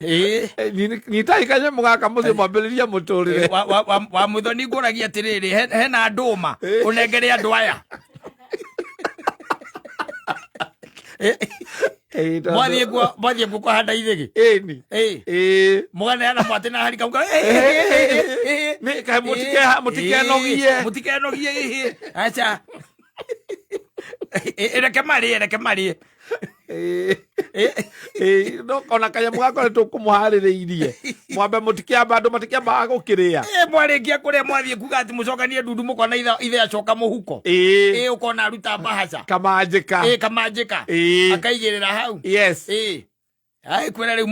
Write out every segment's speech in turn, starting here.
Ĩĩ. Nyitai kanyamũ gaka mũthiĩ mwambĩrĩrie mũtũrĩre. Wa mũthoni ngũragia atĩrĩrĩ, hena ndũma ũnengere andũ aya. Ĩĩ, tondũ- Mwathiĩ kuo kũhanda ithĩgĩ. Ĩni. Ĩĩ. Ĩĩ. Mũganeana mwatĩ na harika mũka. Nĩ- kaĩ mũtikenogie. Mũtikenogie ĩhĩ. Aca. Reke marĩe, reke marĩe. Ĩĩ. Ĩĩ, no ona kanyamũ gako nĩ tũkũmũharĩrĩirie mwambe mũtikĩamba andũ matikĩambaga gũkĩrĩa. Ĩ, mwarĩkia kũrĩa mwathiĩ kuga atĩ mũcokanie ndundu mũkona ithe acoka mũhuko. Ĩĩ. Ĩ, ũkona aruta mbahaca. Kamanjĩka. Ĩ, kamanjĩka. Ĩĩ. Akaigĩrĩra hau. Yes. Ĩ. Ai kwĩra rĩu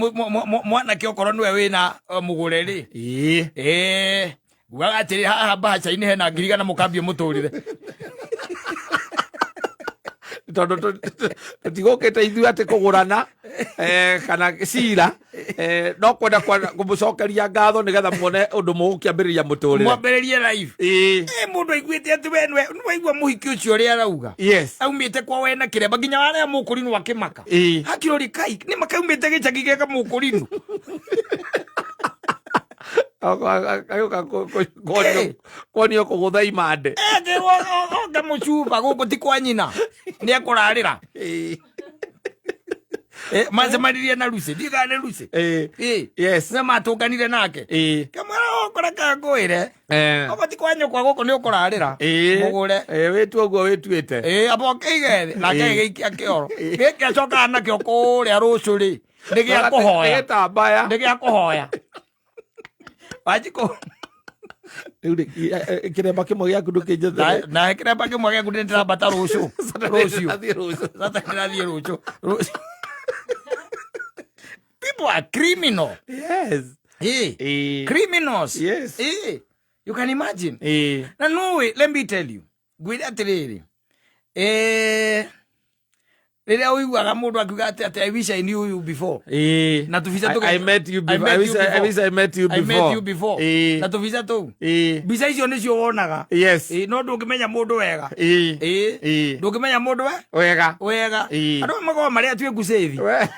mwanake okorwo nĩwe wĩna mũgũre rĩ. Ĩĩ. Ĩ, ngugaga atĩrĩ haha mbahaca-inĩ hena 100,000 mũkambie mũtũrĩre. Tondũ tũtigũkĩte ithuĩ atĩ kũgũrana kana cira, no kwenda kũmũcokeria ngatho nĩgetha muone ũndũ mũgũkĩambĩrĩria mũtũrĩre. Mwambĩrĩrie live. Ĩĩ. Ĩ, mũndũ aiguĩte atĩ we nĩwaigua mũhiki ũcio ũrĩa arauga. Yes. Aumĩte kwa wena kĩremba nginya warĩa mũkũrinũ akĩmaka. Ĩĩ. Hakirori kai nĩ makaumĩte gĩcagi gĩa kamũkũrinũ. Agĩũka kuonio kũgũtha imande. Ngĩrwo oke mũcuba gũkũ ti kwa nyina nĩ ekũrarĩra. Ĩĩ. Macemanirie na Lucy, ndiũĩ kana nĩ Lucy. Ĩĩ. Ĩĩ. Yes. Nĩ matũnganire nake. Ĩĩ. Kamwĩra ũkora kangũĩre. Eh. Ogo ti kwa nyũkwa gũkũ nĩ ũkũrarĩra. Ĩĩ. Mũgũre. Ĩĩ, wĩtue ũguo wĩtuĩte. Ĩĩ, amba ũkĩige thĩ nake Ĩĩ. agĩgĩikia kĩoro. Gĩkĩ acokaga nakĩo kũrĩa rũciũ rĩ nĩ gĩa kũhoya. Nĩ gĩtambaya. Nĩ gĩa kũhoya. Wanjikũ. Rĩu rĩ, kĩremba kĩmwe gĩaku ndũkĩnjethere. Na kĩremba kĩmwe gĩaku nĩ ndĩrambata rũciũ. Rũciũ. Ndĩrathiĩ rũciũ. Sasa ndĩrathiĩ rũciũ. Rũciũ. People are criminal. Yes. Hey. Ĩĩ. Criminals. Yes. Hey. You can imagine. Ĩĩ. Na no, let me tell you. Ngwĩre atĩrĩrĩ. Rĩrĩa ũiguaga mũndũ akiuga atĩ I wish I knew you before. Ĩĩ. Na tũbica I met you I before. met I you wish I before. wish I met you I met before. you before. Ĩĩ. Na tũbica tũu. Ĩĩ. Mbica icio nĩcio wonaga. Yes. Ĩĩ, no ndũngĩmenya mũndũ wega. Ĩĩ. Ĩĩ. Ĩĩ. Ndũngĩmenya mũndũ we Wega. wega. Ĩĩ. Andũ makoragwo marĩ atuĩku cĩthi. We.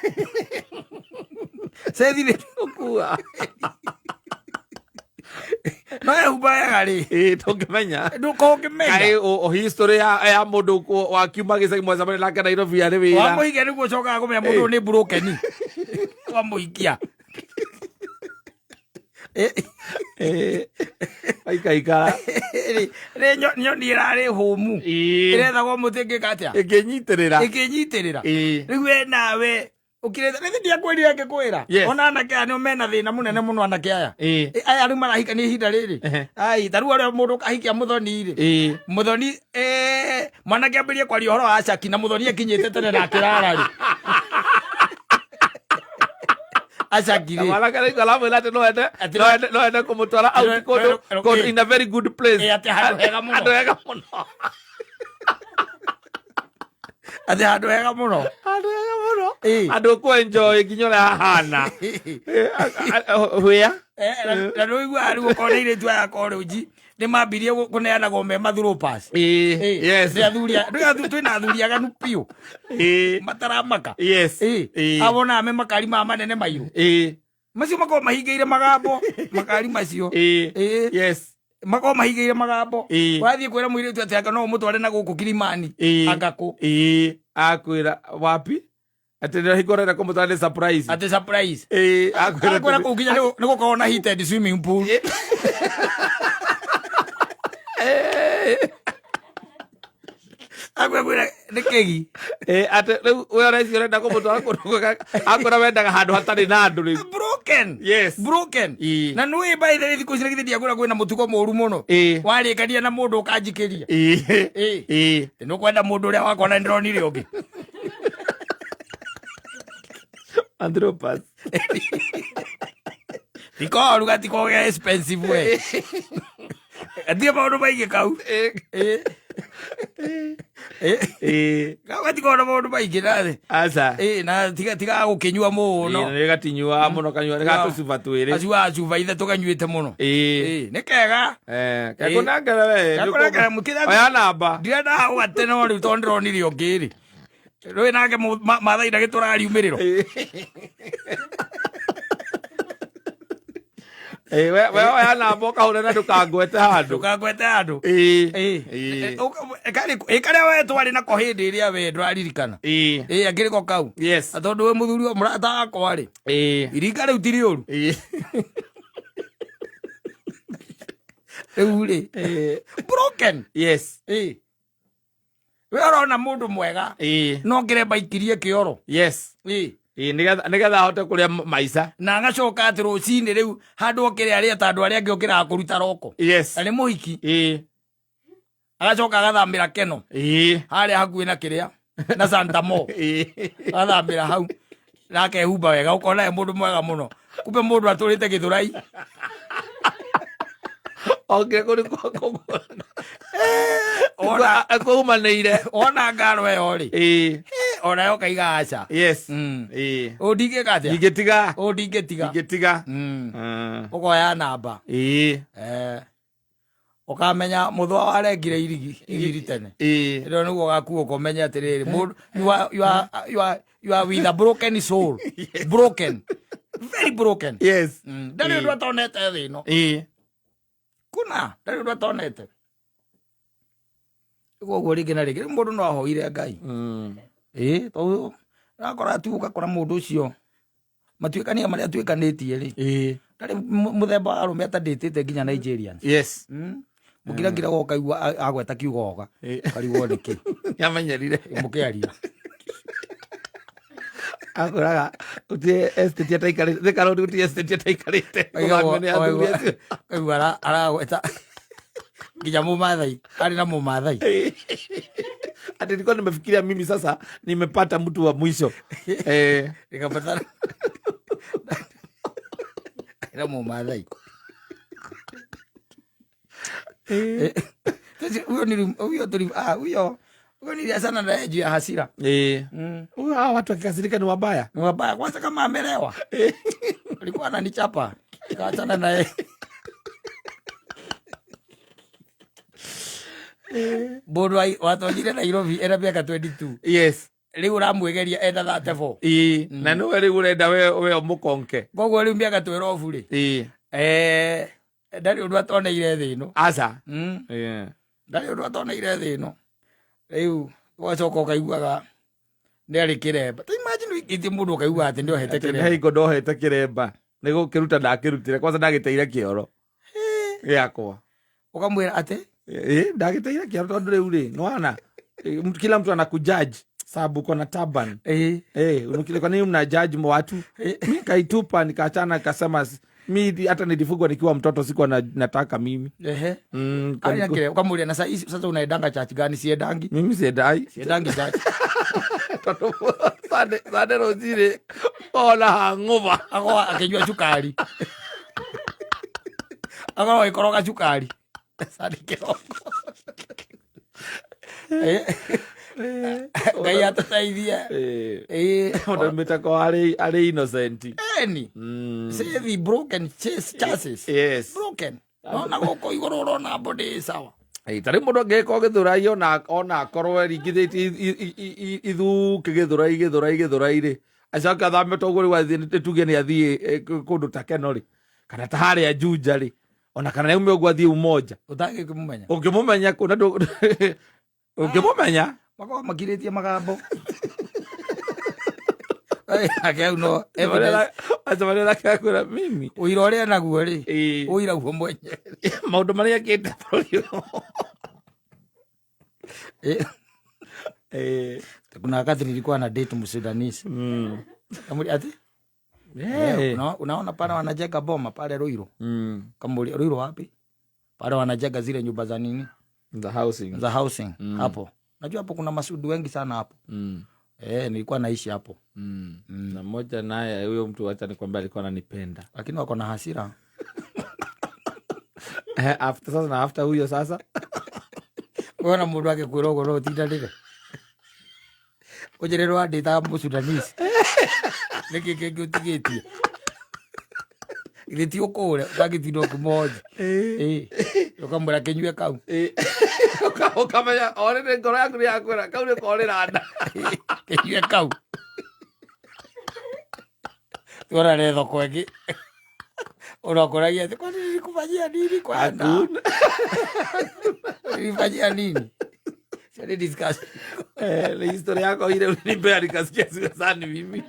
Cĩthi nĩ Ũkua. No ehumba wega rĩ. Ĩĩ, ndũngĩmenya. Ndũkũngĩmenya. Kaĩ history ya mũndũ wakiuma gĩcagi mwacemania nake Nairobi arĩ wĩra. Wamũhikia nĩguo ũcokaga kũmenya mũndũ ũyũ nĩ broken. Wamũhikia. Ĩĩ. Aikaikara. Rĩ nyoni ĩrarĩ hũmu. Ĩĩ. Ĩrethagwo mũtĩ ĩngĩka atĩa? Ĩngĩnyitĩrĩra. Ĩngĩnyitĩrĩra. Ĩĩ. Rĩu we nawe ũkirĩte nĩ ndiakwĩrire ngĩkwĩra. Yes. Ona anake aya nĩo mena thĩna mũnene mũno anake aya. Ĩĩ. Ĩ, aya rĩu marahikania ihinda rĩrĩ. Ehe. Ai, ta rĩu arĩa mũndũ ũkahikia mũthoni rĩ. Ĩĩ. Mũthoni mwanake ambĩrie kwaria ũhoro wa caki na mũthoni akinyĩte tene na akĩrara rĩ. Acaki rĩ. Mwanake rĩu aramwĩra atĩ Atĩ no ende kũmũtwara out kũndũ in a very good place. Ĩ, atĩ handũ hega mũno. Handũ hega mũno. Atĩ handũ hega mũno. Handũ hega mũno. Ĩ. Handũ ũkũ-enjoy nginya ũrĩa hahana. Hwĩa. Na nĩ ũiguaga rĩu ũkona airĩtu aya college nĩ mambirie kũneanagwo me mathuropas. Ĩ. Yes. Nĩ athuri twĩna athuri aganu biũ. Ĩ. Mataramaka. Yes. Ĩ. Ĩ. Abonaga me makari maya manene mairũ. Ĩ. Macio makoragwo mahingĩire magambo makari macio. Ĩ. Ĩ. Yes. Makoragwo mahingĩire magambo. Ĩ. Wathiĩ kwĩra mũirĩtu atĩ anga no ũmũtware na gũkũ Kilimani. Ĩ. Anga kũ. Ĩ. Akwĩra wapi? Atĩ nĩ hingo ũrenda kũmũtwara nĩ surprise. Atĩ surprise. Ĩ. Akwĩra Akwĩra kũu nginya nĩ gũkoragwo na heated swimming pool. Akwĩra nĩ kĩgi. Ĩ, atĩ rĩu we ũreci ũrenda kũmũtwara kũndũ kwega, akwĩra wendaga handũ hatarĩ na andũ rĩu. Broken. Yes. Broken. Ĩ. Na nĩ by the way thikũ ici githĩ ndiakwĩra kwĩna mũtugo mũru mũno. Ĩ. Warĩkania na mũndũ ũkanjikĩria. Ĩ. Ĩ. Ĩ. Nĩ ũkwenda mũndũ ũrĩa wakwa na ndĩronire ũngĩ. Andropas. Tikoru gatikoge expensive we. Gatirĩ maũndũ maingĩ kau. Ĩ. Ĩ. Ĩ. Kau gatikoragwo na maũndũ maingĩ na Aca. Ĩ, na tiga gũkĩnyua mũno. Ĩ, nĩ gatinyuaga mũno kanyua nĩ gatũcuba twĩrĩ. Gacuaga cuba ithatũ ganyuĩte mũno. Ĩ. Ĩ, nĩ kega. Kekũnengere we. Kekũnengere mũkĩra- Oya namba. Ndirenda hau gatene no rĩu tondũ ndĩronire ũngĩ rĩ. Rũĩ nake Maathai ndagĩtũraga riumĩrĩro. Eh, we oya namba ũkahũre na ndũkangwete handũ. Ndũkangwete handũ. Ĩĩ. Ĩĩ. Ĩĩ. Ĩ karĩa we twarĩ nako hĩndĩ ĩrĩa we ndũraririkana. Ĩĩ. Ĩ akĩrĩ ko kau. Yes. Na tondũ we mũthuri wa mũrata wakwa rĩ, Ĩĩ. iringa rĩu ti rĩũru. Ĩĩ. Rĩu rĩ, Ĩĩ. broken. Yes. Ĩ. We ũrona mũndũ mwega Ĩĩ. no kĩremba ikirie kĩoro. Yes. Ĩ. Ĩĩ, nĩgetha ahote kũrĩa maica. Na agacoka atĩ rũcinĩ rĩu handũ okĩre arĩa ta andũ arĩa angĩ okĩraga kũruta roko. Yes. Na nĩ mũhiki. Ĩĩ. Agacoka agathamĩra Keno. Ĩĩ. Harĩa hakuhĩ na kĩrĩa na Santa Mo. Ĩĩ. Agathambĩra hau na akehumba wega, ũkona e mũndũ mwega mũno, kumbe mũndũ atũrĩte gĩthũrai. Okire kũrĩ Ona kwaumanĩire. Ona ngaro ĩyo rĩ, Ĩĩ. ona yo kaiga aca. Yes. Ĩĩ. Ũ ndingĩka atĩa? Ingĩtiga. Ũ ndingĩtiga. Ingĩtiga. Ũkoya namba. Ĩĩ. Eh, ũkamenya mũthwa warengire irigi igiri tene. Ĩĩ. Ĩno nĩguo ũgakuũka ũmenye atĩrĩrĩ, mũndũ you are with a broken soul, broken, very broken. Yes. Ndarĩ ũndũ atonete thĩ ĩno. Ĩĩ. Kuna ndarĩ ũndũ atonete. Koguo rĩngĩ na rĩngĩ rĩu mũndũ no ahoire Ngai. Ĩĩ, tondũ ũrakora tu ũgakora mũndũ ũcio matuĩkania marĩa atuĩkanĩtie rĩ, Ĩĩ. ndarĩ mũthemba wa arũme atandĩtĩte nginya Nigerians. Yes. Mũkiragira ũkaigua agweta kiugo oga. Ĩĩ. Karigwo nĩkĩ. Nĩamenyerire. Mũkĩaria. Akoraga gũtirĩ estate ataikarĩte, Thika Road gũtirĩ estate ataikarĩte. Gũthamio nĩ athuri acio. Kaigua aragweta nginya mũmathai, arĩ na mũmathai. Ati nilikuwa nimefikiria mimi sasa nimepata mtu wa mwisho. Eh, Nikapatana na mũmathai. Eh, Sasa huyo huyo huyo huyo niliachana naye juu ya hasira. Eh. Huyu, hawa watu wakikasirika ni wabaya. Ni wabaya kwanza kama amelewa. Alikuwa ananichapa. Nikaachana naye. Mũndũ watonyire Nairobi ena mĩaka 22. Yes. Rĩu ũramwĩgeria ena 34. Ĩĩ. Na nĩwe rĩu ũrenda we ũmũkonke. Koguo rĩu mĩaka 12 rĩ. Ĩĩ. Eh, ndarĩ ũndũ atoneire thĩ ĩno. Aca. Ĩĩ. Ndarĩ ũndũ atoneire thĩ ĩno. Rĩu ũgacoka ũkaiguaga nĩ arĩ kĩremba. Ta imagine wĩkĩtie mũndũ ũkaigua atĩ nĩ ohete Atĩ nĩ kĩremba. hingo ndohete kĩremba. Nĩ gũkĩruta ndakĩrutire kwanza ndagĩteire kĩoro gĩakwa. Ũkamwĩra atĩ Ĩĩ, ndagĩteire kĩoro tondũ rĩu rĩ, nĩwona kila mtu anakujudge sababu uko na turban. Eh, kwa nini mna judge watu? Mi kaitupa nikaachana, nikasema mi hata nilifugwa nikiwa mtoto sikuwa nataka mimi. Ehe. Arĩ na kĩremba ũkamũria na sasa unaendanga church gani? Siendangi. Mimi siendai. Siendangi church. Tondũ Sunday rũcinĩ ona hangover. Akorwo akĩnyua cukari. Akorwo agĩkoroga cukari. Sunday kĩroko. Eh, Ngai atũteithie. Eh, Eh, mũndũ mĩtako arĩ innocent. Eni. Say the broken chassis. Yes. Broken. Nona gũkũ igũrũ ũrona body sawa. Ĩ, ta rĩu mũndũ angĩgĩkorwo gĩthũrai ona akorwo ringithĩtie ithuke gĩthũrai gĩthũrai gĩthũrai rĩ, acoke athame toguo rĩu athiĩ, nĩ tuge nĩ athiĩ kũndũ ta Keno rĩ, kana ta harĩa Juja rĩ, ona kana nĩ aume ũguo athiĩ Umoja. Ũtangĩkĩmũmenya. Ũngĩmũmenya kũ na ũngĩmũmenya. Makorwo makirĩtie magambo. Ake hau no evidence. Acemania nake akwĩra mimi. Ũira ũrĩa naguo rĩ. Ĩ. Ũira guo mwenyewe. Maũndũ marĩa ekĩte bũrũri ũyũ. Eh, Ĩ. Kuna wakati nilikuwa na date Msudanese. Kamuri ati? Eh. Unaona pale wanajenga boma pale Ruiru. Kamuri Ruiru wapi? Pale wanajenga zile nyumba za nini? The housing. Za housing hapo. Najua hapo kuna masudu wengi sana hapo. Eh, nilikuwa naishi hapo. Na mmoja naye huyo mtu, acha nikwambia, alikuwa ananipenda. Lakini wako na hasira. Eh, after sasa na after huyo sasa. Wona mũndũ agĩkwĩra ũguo no ũtindanĩre. Ũnjĩre ndĩtaga Mũsudanese. Nĩkĩ kĩngĩ ũtigĩtie? Githĩ ti ũkũũre ũtangĩtinda ũkĩmoji. Ĩ, ũkamwĩra kĩnyue kau. Eh, ũkamenya already ngoro yaku nĩ yakwĩra kau nĩ korĩra nda. Kĩnyue kau. Tuonane thoko ĩngĩ. Unakoragia atĩ, kwani nilikufanyia nini kwenda? Hakuna. Nilifanyia nini? Sio ni discussion. Eh, ni historia yako ile ulinipea nikasikia siwezani mimi.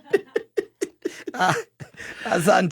Ah, asante.